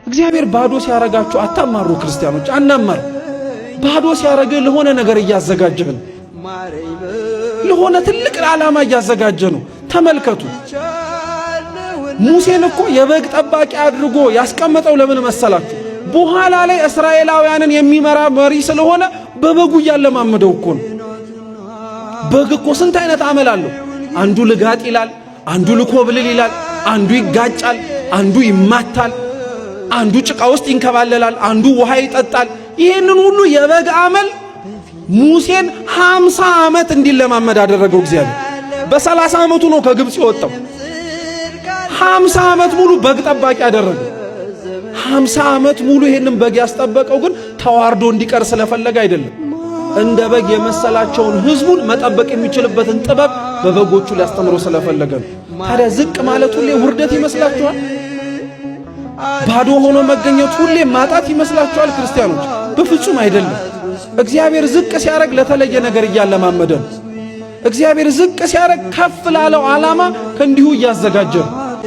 እግዚአብሔር ባዶ ሲያረጋችሁ አታማሩ። ክርስቲያኖች አናማር። ባዶ ሲያረግህ ለሆነ ነገር እያዘጋጀህ ነው። ለሆነ ትልቅ ዓላማ እያዘጋጀ ነው። ተመልከቱ። ሙሴን እኮ የበግ ጠባቂ አድርጎ ያስቀመጠው ለምን መሰላችሁ? በኋላ ላይ እስራኤላውያንን የሚመራ መሪ ስለሆነ በበጉ እያለማመደው እኮ ነው። በግ እኮ ስንት አይነት አመል አለው። አንዱ ልጋጥ ይላል፣ አንዱ ልኮብልል ይላል፣ አንዱ ይጋጫል፣ አንዱ ይማታል፣ አንዱ ጭቃ ውስጥ ይንከባለላል፣ አንዱ ውሃ ይጠጣል። ይህንን ሁሉ የበግ አመል ሙሴን 50 ዓመት እንዲለማመድ አደረገው እግዚአብሔር። በ30 ዓመቱ ነው ከግብፅ የወጣው። 50 ዓመት ሙሉ በግ ጠባቂ አደረገው። 50 ዓመት ሙሉ ይሄንን በግ ያስጠበቀው ግን ተዋርዶ እንዲቀር ስለፈለገ አይደለም። እንደ በግ የመሰላቸውን ህዝቡን መጠበቅ የሚችልበትን ጥበብ በበጎቹ ሊያስተምሮ ስለፈለገ ነው። ታዲያ ዝቅ ማለት ሁሌ ውርደት ይመስላችኋል? ባዶ ሆኖ መገኘት ሁሌ ማጣት ይመስላችኋል? ክርስቲያኖች፣ በፍጹም አይደለም። እግዚአብሔር ዝቅ ሲያደርግ ለተለየ ነገር እያለማመደ ነው። እግዚአብሔር ዝቅ ሲያደርግ ከፍ ላለው ዓላማ ከእንዲሁ እያዘጋጀ ነው።